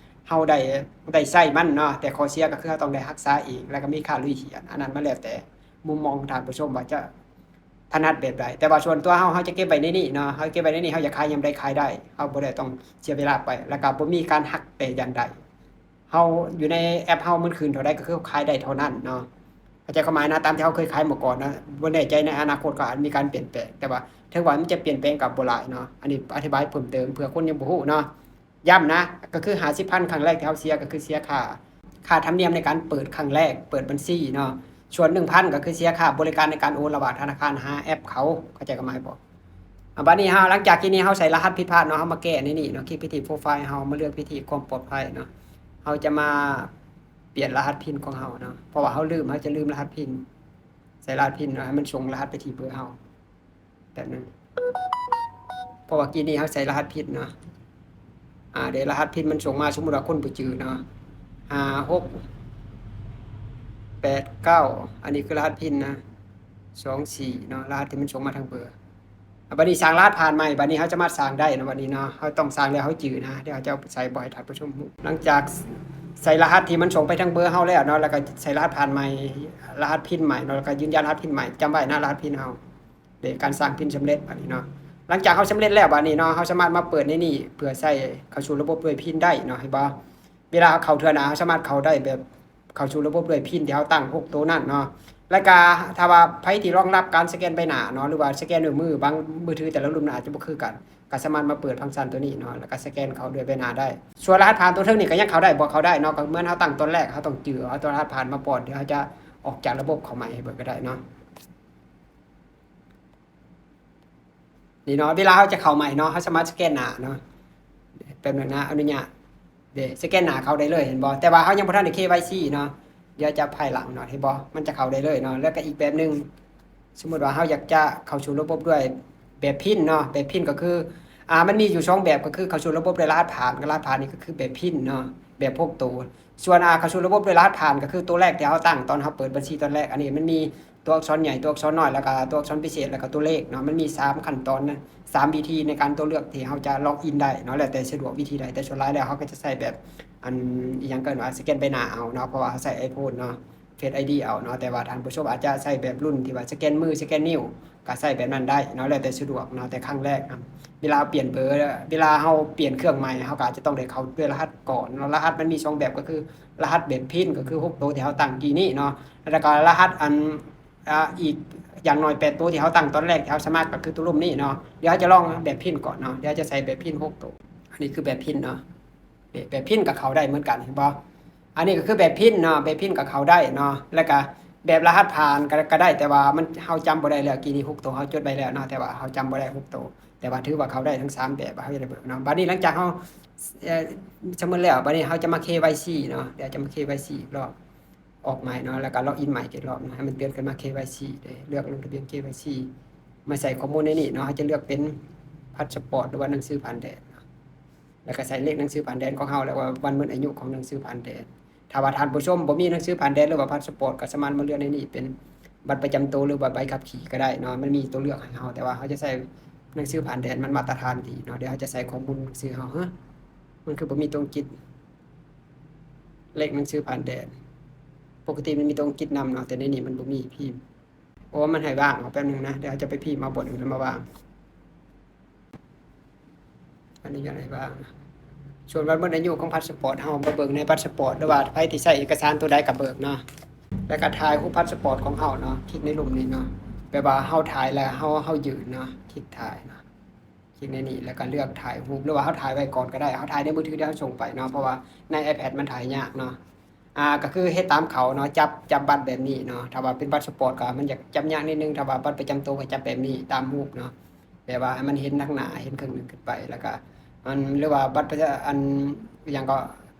ເຮົາໄດ້ ໄດ້ໃຊ້ມັນເນາະ ແຕ່ຂໍ້ເສຍກໍຄືເຮົາຕ້ອງໄດ້ຮັກສາເອງ ແລ້ວກໍມີຄ່າລຸຍຫຽນ ອັນນັ້ນມັນແລ້ວແຕ່ມຸມມອງຂອງທ່ານຜູ້ຊົມວ່າຈະ ຖະໜັດແບບໃດ ແຕ່ວ່າສ່ວນຕົວເຮົາ ເຮົາຈະເກັບໄວ້ໃນນີ້ເນາະ ເຮົາເກັບໄວ້ໃນນີ້ ເຮົາຢາກຂາຍຍາມໃດຂາຍໄດ້ ເຮົາບໍ່ໄດ້ຕ້ອງເສຍເວລາໄປ ແລ້ວກໍບໍ່ມີການຫັກແຕ່ຢ່າງໃດ. ເຮົາຢູ່ໃນແອັບເຮົາມັນຂຶ້ນເທົ່າໃດກໍຄືຂາຍໄດ້ເທົ່ານັ້ນເນາະ ເຂົ້າໃຈຄວາມໝາຍນະ ຕາມທີ່ເຮົາເຄີຍຂາຍມາກ່ອນນະ ບໍ່ແນ່ໃຈໃນອະນາຄົດກໍອາດມີການປ່ຽນແປງ ແຕ່ວ່າເຖິງວ່າມັນຈະປ່ຽນແປງກໍບໍ່ຫຼາຍເນາະ. ອັນນີ້ອະທິບາຍເພີ່ມເຕີມເພື່ອຄົນຍັງບໍ່ຮູ້ເນາະ. ຢ້ຳນະ ກໍຄືຫ້າສິບພັນ ຄັ້ງແລກທີ່ເຮົາເສຍ ກໍຄືເສຍຄ່າ ຄ່າທຳນຽມໃນການເປີດຄັ້ງແລກ ເປີດບັນຊີເນາະ. ສ່ວນໜຶ່ງພັນ ກໍຄືເສຍຄ່າບໍລິການໃນການໂອນລະຫວ່າງທະນາຄານຫາແອັບເຂົາ ເຂົ້າໃຈຄວາມໝາຍບໍ່? ອາ ບັດນີ້ເຮົາ ຫຼັງຈາກທີ່ນີ້ເຮົາໃສ່ລະຫັດຜິດພາດເນາະ ເຮົາມາແກ້ໃນນີ້ເນາະ ຄລິກໄປທີ່ໂປຣໄຟລ໌ເຮົາ ມາເລືອກໄປທີ່ຄວາມປອດໄພເນາະ ເຮົາຈະມາປ່ຽນລະຫັດພິນຂອງເຮົາເນາະ ເພາະວ່າເຮົາລືມ ເຮົາຈະລືມລະຫັດພິນ ໃສ່ລະຫັດພິນເນາະ ໃຫ້ມັນສົ່ງລະຫັດໄປທີ່ເບີເຮົາ. ແປັບໜຶ່ງ ເພາະວ່າກີ້ນີ້ເຮົາໃສ່ລະຫັດຜິດເນາະ ອາ ເດ ລະຫັດຜິດມັນສົ່ງມາ ສົມມຸດວ່າຄົນບໍ່ຈື່ເນາະ ຫ້າຫົກແປດເກົ້າ ອັນນີ້ຄືລະຫັດຜິດນະ ສອງສີ່ເນາະ ລະຫັດທີ່ມັນສົ່ງມາທາງເບີ. ອາ ບັດນີ້ສ້າງລະຫັດຜ່ານໃໝ່ ບັດນີ້ເຮົາສາມາດສ້າງໄດ້ເນາະ ບັດນີ້ເນາະ ເຮົາຕ້ອງສ້າງແລ້ວເຮົາຈື່ນະ ດຽວເຮົາຈະເອົາໄປໃສ່ ບໍ່ໃຫ້ທ່ານຜູ້ຊົມຮູ້. ຫຼັງຈາກໃສ່ລະຫັດທີ່ມັນສົ່ງໄປທາງເບີເຮົາແລ້ວເນາະ ແລ້ວກໍໃສ່ລະຫັດຜ່ານໃໝ່ ລະຫັດຜິດໃໝ່ເນາະ ແລ້ວກໍຢືນຢັນລະຫັດຜິດໃໝ່ ຈຳໄວ້ນະ ລະຫັດຜິດເຮົາ. ເດ ການສ້າງພິນສຳເລັດບາດນີ້ເນາະ. ຫຼັງຈາກເຮົາສຳເລັດແລ້ວບາດນີ້ເນາະ ເຮົາສາມາດມາເປີດໃນນີ້ ເພື່ອໃຊ້ເຂົ້າສູ່ລະບົບດ້ວຍພິນໄດ້ເນາະ ເຫັນບໍ່? ເວລາເຮົາເຂົ້າເທື່ອໜ້າ ເຮົາສາມາດເຂົ້າໄດ້ແບບເຂົ້າສູ່ລະບົບດ້ວຍພິນທີ່ເຮົາຕັ້ງຫົກໂຕນັ້ນເນາະ. ແລ້ວກະຖ້າວ່າໃຜທີ່ຮອງຮັບການສະແກນໃບໜ້າເນາະ ຫຼືວ່າສະແກນດ້ວຍມື ບາງມືຖືແຕ່ລະລຸ້ນມັນອາດຈະບໍ່ຄືກັນ ກະສາມາດມາເປີດຟັງຊັນໂຕນີ້ເນາະ ແລ້ວກະສະແກນເຂົ້າດ້ວຍໃບໜ້າໄດ້. ສ່ວນລະຫັດຜ່ານໂຕເທິງນີ້ກະຍັງເຂົ້າໄດ້ບໍ່? ເຂົ້າໄດ້ເນາະ ກະເໝືອນເຮົາຕັ້ງຕອນແລກ ເຮົາຕ້ອງຈື່ເອົາຕົວລະຫັດຜ່ານມາປ້ອນ ດຽວເຮົາຈະອອກຈາກລະບົບເຂົ້າໃໝ່ໃຫ້ເບິ່ງກະໄດ້ເນາະ. ນີ້ເນາະ ເວລາເຮົາຈະເຂົ້າໃໝ່ເນາະ ເຮົາສາມາດສະແກນໜ້າເນາະ ແປັບໜຶ່ງນະ ອະນຸຍາດ ເດ ສະແກນໜ້າເຂົ້າໄດ້ເລີຍ ເຫັນບໍ່? ແຕ່ວ່າເຮົາຍັງບໍ່ທັນໄດ້ ເຄ ວາຍ ຊີ ເນາະ ດຽວຈະພາຍຫຼັງເນາະ ເຫັນບໍ່? ມັນຈະເຂົ້າໄດ້ເລີຍເນາະ. ແລ້ວກໍອີກແບບໜຶ່ງ ສົມມຸດວ່າເຮົາຢາກຈະເຂົ້າສູ່ລະບົບດ້ວຍແບບພິນເນາະ ແບບພິນກໍຄື ອາ ມັນມີຢູ່ສອງແບບ ກໍຄືເຂົ້າສູ່ລະບົບດ້ວຍລະຫັດຜ່ານ ກັບລະຫັດຜ່ານນີ້ກໍຄືແບບພິນເນາະ ແບບຫົກໂຕ. ສ່ວນ ອາ ເຂົ້າສູ່ລະບົບດ້ວຍລະຫັດຜ່ານ ກໍຄືໂຕແລກທີ່ເຮົາຕັ້ງຕອນເຮົາເປີດບັນຊີຕອນແລກ ອັນນີ້ມັນມີ ຕົວອັກສອນໃຫຍ່ ຕົວອັກສອນນ້ອຍ ແລ້ວກະຕົວອັກສອນພິເສດ ແລ້ວກະຕົວເລກເນາະ. ມັນມີສາມຂັ້ນຕອນນະ ສາມວິທີໃນການຕົວເລືອກທີ່ເຮົາຈະລັອກອິນໄດ້ເນາະ ແລ້ວແຕ່ສະດວກວິທີໃດ. ແຕ່ສ່ວນຫຼາຍແລ້ວເຮົາກໍຈະໃຊ້ແບບ ອັນ ອີ່ຫຍັງເອີ້ນວ່າສະແກນໃບໜ້າເອົາເນາະ ເພາະວ່າເຮົາໃຊ້ໄອໂຟນເນາະ ເຟສໄອດີເອົາເນາະ. ແຕ່ວ່າທ່ານຜູ້ຊົມອາດຈະໃຊ້ແບບລຸ້ນທີ່ວ່າສະແກນມື ສະແກນນິ້ວ ກໍໃຊ້ແບບນັ້ນໄດ້ເນາະ ແລ້ວແຕ່ສະດວກເນາະ. ແຕ່ຄັ້ງແລກນະ ເວລາປ່ຽນເບີ ເວລາເຮົາປ່ຽນເຄື່ອງໃໝ່ ເຮົາກໍອາດຈະຕ້ອງໄດ້ເຂົ້າດ້ວຍລະຫັດກ່ອນເນາະ. ລະຫັດມັນມີສອງແບບ ກໍຄືລະຫັດແບບພິນ ກໍຄືຫົກໂຕທີ່ເຮົາຕັ້ງກີ້ນີ້ເນາະ ແລ້ວກໍລະຫັດອັນ ອາ ອີກຢ່າງໜ້ອຍແປດໂຕທີ່ເຮົາຕັ້ງຕອນແລກທີ່ເຮົາສະໝັກ ກໍຄືໂຕລຸ່ມນີ້ເນາະ. ດຽວເຮົາຈະລອງແບບພິນກ່ອນເນາະ ດຽວເຮົາຈະໃສ່ແບບພິນຫົກໂຕ. ອັນນີ້ຄືແບບພິນເນາະ ແບບພິນກໍເຂົ້າໄດ້ເໝືອນກັນ ເຫັນບໍ່? ອັນນີ້ກໍຄືແບບພິນເນາະ ແບບພິນກໍເຂົ້າໄດ້ເນາະ ແລ້ວກໍແບບລະຫັດຜ່ານກໍ ກໍໄດ້ ແຕ່ວ່າມັນ ເຮົາຈຳບໍ່ໄດ້ແລ້ວ ກີ້ນີ້ຫົກໂຕເຮົາຈົດໄວ້ແລ້ວເນາະ ແຕ່ວ່າເຮົາຈຳບໍ່ໄດ້ຫົກໂຕ ແຕ່ວ່າຖືວ່າເຂົ້າໄດ້ທັງສາມແບບ ເຮົາຈະໄດ້ເບິ່ງເນາະ. ບັດນີ້ຫຼັງຈາກເຮົາ ເອີ ສຳເລັດແລ້ວ ບັດນີ້ເຮົາຈະມາ ເຄ ວາຍ ຊີ ເນາະ ດຽວຈະມາ ເຄ ວາຍ ຊີ ອີກລອບ ອອກໃໝ່ເນາະ ແລ້ວກໍລັອກອິນໃໝ່ອີກລອບເນາະ ໃຫ້ມັນເຕືອນຂຶ້ນມາ ເຄ ວາຍ ຊີ ເດ້ ເລືອກລົງທະບຽນ ເຄ ວາຍ ຊີ ມາໃສ່ຂໍ້ມູນໃນນີ້ເນາະ. ເຮົາຈະເລືອກເປັນພາສປອດ ຫຼືວ່າໜັງສືຜ່ານແດນເນາະ ແລ້ວກໍໃສ່ເລກໜັງສືຜ່ານແດນຂອງເຮົາ ແລ້ວວ່າວັນໝົດອາຍຸຂອງໜັງສືຜ່ານແດນ. ຖ້າວ່າທ່ານຜູ້ຊົມບໍ່ມີໜັງສືຜ່ານແດນ ຫຼືວ່າພາສປອດ ກໍສາມາດມາເລືອກໃນນີ້ເປັນບັດປະຈຳໂຕ ຫຼືວ່າໃບຂັບຂີ່ກໍໄດ້ເນາະ ມັນມີຕົວເລືອກໃຫ້ເຮົາ. ແຕ່ວ່າເຮົາຈະໃສ່ໜັງສືຜ່ານແດນ ມັນມາດຕະຖານດີເນາະ. ດຽວເຮົາຈະໃສ່ຂໍ້ມູນໜັງສືເຮົາ ຮະ ມັນຄືບໍ່ມີຕົວອັງກິດ ເລກໜັງສືຜ່ານແດນ ປົກກະຕິມັນມີຕົວອັງກິດນຳເນາະ ແຕ່ໃນນີ້ມັນບໍ່ມີພິມ. ໂອ້ ມັນໃຫ້ວາງ ເອົາແປັບໜຶ່ງນະ ດຽວເຮົາຈະໄປພິມເອົາບົດອື່ນມາວາງ ອັນນີ້ຍັງໃຫ້ວາງ. ສ່ວນວັນໝົດອາຍຸຂອງພາສປອດ ເຮົາມາເບິ່ງໃນພາສປອດ ຫຼືວ່າໃຜທີ່ໃຊ້ເອກະສານຕົວໃດກໍເບີກເນາະ ແລ້ວກໍຖ່າຍຮູບພາສປອດຂອງເຮົາເນາະ ຄລິກໃນລຸ່ມນີ້ເນາະ ແບບວ່າເຮົາຖ່າຍແລ້ວເຮົາ ເຮົາຍື່ນເນາະ ຄລິກຖ່າຍເນາະ. ຄລິກໃນນີ້ ແລ້ວກໍເລືອກຖ່າຍຮູບ ຫຼືວ່າເຮົາຖ່າຍໄວ້ກ່ອນກໍໄດ້ ເຮົາຖ່າຍໃນມືຖືທີ່ເຮົາສົ່ງໄປເນາະ ເພາະວ່າໃນ iPad ມັນຖ່າຍຍາກເນາະ. ອ່າ ກໍຄືເຮັດຕາມເຂົາເນາະ ຈັບ ຈັບບັດແບບນີ້ເນາະ. ຖ້າວ່າເປັນບັດສະປອດກໍມັນຈະຈັບຍາກນິດໜຶ່ງ ຖ້າວ່າບັດປະຈຳໂຕກໍຈັບແບບນີ້ຕາມຮູບເນາະ ແບບວ່າໃຫ້ມັນເຫັນທັງໜ້າ ເຫັນເຄິ່ງໜຶ່ງຂຶ້ນໄປ ແລ້ວກໍອັນ ຫຼືວ່າບັດປະຈະ ອັນ ອີຫຍັງກໍ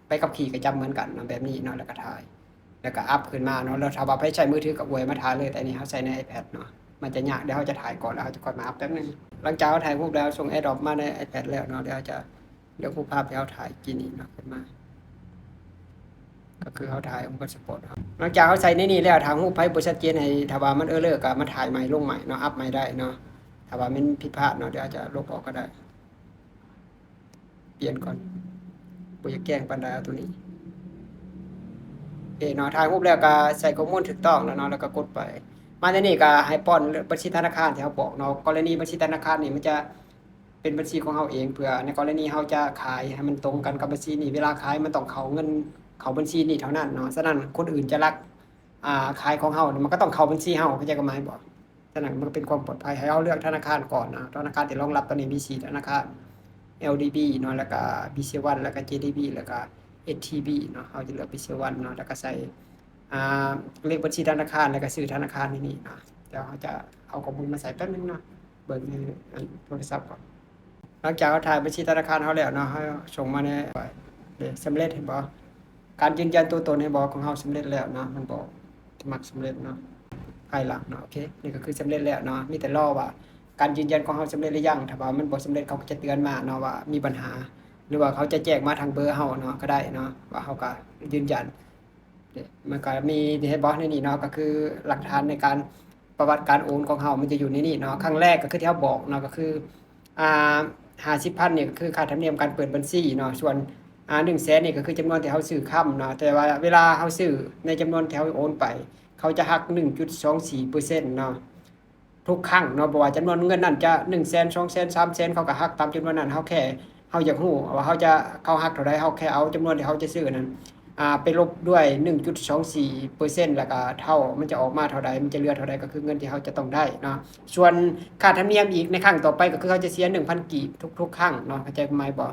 ໃບຂັບຂີ່ກໍຈັບເໝືອນກັນເນາະ ແບບນີ້ເນາະ ແລ້ວກໍຖ່າຍ ແລ້ວກໍອັບຂຶ້ນມາເນາະ. ແລ້ວຖ້າວ່າໃຜໃຊ້ມືຖືກໍອວຍມາຖ່າຍເລີຍ ແຕ່ອັນນີ້ເຮົາໃຊ້ໃນ iPad ເນາະ ມັນຈະຍາກ ດຽວເຮົາຈະຖ່າຍກ່ອນ ແລ້ວເຮົາຈະຄ່ອຍມາອັບແປັບໜຶ່ງ. ຫຼັງຈາກເຮົາຖ່າຍຮູບແລ້ວ ສົ່ງ AirDrop ມາໃນ iPad ແລ້ວເນາະ ດຽວເຮົາຈະ ເລືອກຮູບພາບທີ່ເຮົາຖ່າຍກີ້ນີ້ເນາະ ຂຶ້ນມາ ກໍຄືເຮົາຖ່າຍຂອງພາສປອດເຮົາ. ຫຼັງຈາກເຮົາໃສ່ໃນນີ້ແລ້ວ ຖ້າຮູບໃຜບໍ່ຊັດເຈນ ໃຫ້ ຖ້າວ່າມັນ error ກໍມາຖ່າຍໃໝ່ ລົງໃໝ່ເນາະ ອັບໃໝ່ໄດ້ເນາະ. ຖ້າວ່າມັນຜິດພາດເນາະ ດຽວອາດຈະລົບອອກກໍໄດ້ ປ່ຽນກ່ອນ ບໍ່ຢາກແຈ້ງປານໃດ ເອົາໂຕນີ້ ໂອເຄເນາະ. ຖ່າຍຮູບແລ້ວກໍໃສ່ຂໍ້ມູນຖືກຕ້ອງແລ້ວເນາະ ແລ້ວກໍກົດໄປ. ມາໃນນີ້ກໍໃຫ້ປ້ອນບັນຊີທະນາຄານທີ່ເຮົາບອກເນາະ. ກໍລະນີບັນຊີທະນາຄານນີ້ ມັນຈະ ເປັນບັນຊີຂອງເຮົາເອງ ເພື່ອໃນກໍລະນີເຮົາຈະຂາຍໃຫ້ມັນຕົງກັນກັບບັນຊີນີ້ ເວລາຂາຍມັນຕ້ອງເຂົ້າເງິນເຂົ້າບັນຊີນີ້ເທົ່ານັ້ນເນາະ. ສະນັ້ນຄົນອື່ນຈະລັກ ອ່າ ຂາຍຂອງເຮົາ ມັນກໍຕ້ອງເຂົ້າບັນຊີເຮົາ ເຂົ້າໃຈຄວາມໝາຍບໍ່? ສະນັ້ນມັນກໍເປັນຄວາມປອດໄພ ໃຫ້ເຮົາເລືອກທະນາຄານກ່ອນເນາະ. ທະນາຄານທີ່ຮອງຮັບຕອນນີ້ມີສີ່ທະນາຄານ LDB ເນາະ ແລ້ວກໍ BCA One ແລ້ວກໍ JDB ແລ້ວກໍ HTB ເນາະ. ເຮົາຈະເລືອກ BCA One ເນາະ ແລ້ວກໍໃສ່ ອ່າ ເລກບັນຊີທະນາຄານ ແລ້ວກໍຊື່ທະນາຄານໃນນີ້ເນາະ. ດຽວເຮົາຈະເອົາຂໍ້ມູນມາໃສ່ແປັບໜຶ່ງເນາະ ເບິ່ງໃນອັນໂທລະສັບກ່ອນ. ຫຼັງຈາກເຮົາຖ່າຍບັນຊີທະນາຄານເຮົາແລ້ວເນາະ ເຮົາສົ່ງມາໃນ ເດ້ ສຳເລັດ ເຫັນບໍ່? ການຢືນຢັນຕົວຕົນ ເຫັນບໍ່? ຂອງເຮົາສຳເລັດແລ້ວເນາະ ມັນບອກສະໝັກສຳເລັດເນາະ ພາຍຫຼັງເນາະ. ໂອເຄ ນີ້ກໍຄືສຳເລັດແລ້ວເນາະ ມີແຕ່ລໍວ່າການຢືນຢັນຂອງເຮົາສຳເລັດຫຼືຍັງ. ຖ້າວ່າມັນບໍ່ສຳເລັດ ເຂົາກໍຈະເຕືອນມາເນາະວ່າມີບັນຫາ ຫຼືວ່າເຂົາຈະແຈ້ງມາທາງເບີເຮົາເນາະ ກໍໄດ້ເນາະ ວ່າເຮົາກໍຢືນຢັນ. ມັນກໍມີ ເຫັນບໍ່ ໃນນີ້ເນາະ ກໍຄືຫຼັກຖານໃນການ ປະຫວັດການໂອນຂອງເຮົາມັນຈະຢູ່ໃນນີ້ເນາະ. ຄັ້ງແລກກໍຄືທີ່ເຮົາບອກເນາະ ກໍຄື ອ່າ ຫ້າສິບພັນນີ້ກໍຄືຄ່າທຳນຽມການເປີດບັນຊີເນາະ ສ່ວນ ອ່າ ໜຶ່ງແສນນີ້ກໍຄືຈຳນວນທີ່ເຮົາຊື້ຄຳເນາະ. ແຕ່ວ່າເວລາເຮົາຊື້ໃນຈຳນວນທີ່ເຮົາໂອນໄປ ເຂົາຈະຫັກໜຶ່ງຈຸດສອງສີ່ເປີເຊັນເນາະ ທຸກຄັ້ງເນາະ. ບໍ່ວ່າຈຳນວນເງິນນັ້ນຈະໜຶ່ງແສນ ສອງແສນ ສາມແສນ ເຂົາກໍຫັກຕາມຈຳນວນນັ້ນ. ເຮົາແຄ່ ເຮົາຢາກຮູ້ວ່າເຮົາຈະ ເຂົາຫັກເທົ່າໃດ ເຮົາແຄ່ເອົາຈຳນວນທີ່ເຮົາຈະຊື້ນັ້ນ ອ່າ ໄປລົບດ້ວຍໜຶ່ງຈຸດສອງສີ່ເປີເຊັນ ແລ້ວກໍເທົ່າ ມັນຈະອອກມາເທົ່າໃດ ມັນຈະເຫຼືອເທົ່າໃດ ກໍຄືເງິນທີ່ເຮົາຈະຕ້ອງໄດ້ເນາະ. ສ່ວນຄ່າທຳນຽມອີກໃນຄັ້ງຕໍ່ໄປ ກໍຄືເຮົາຈະເສຍໜຶ່ງພັນກີບທຸກໆຄັ້ງເນາະ ເຂົ້າໃຈຄວາມໝາຍບໍ່?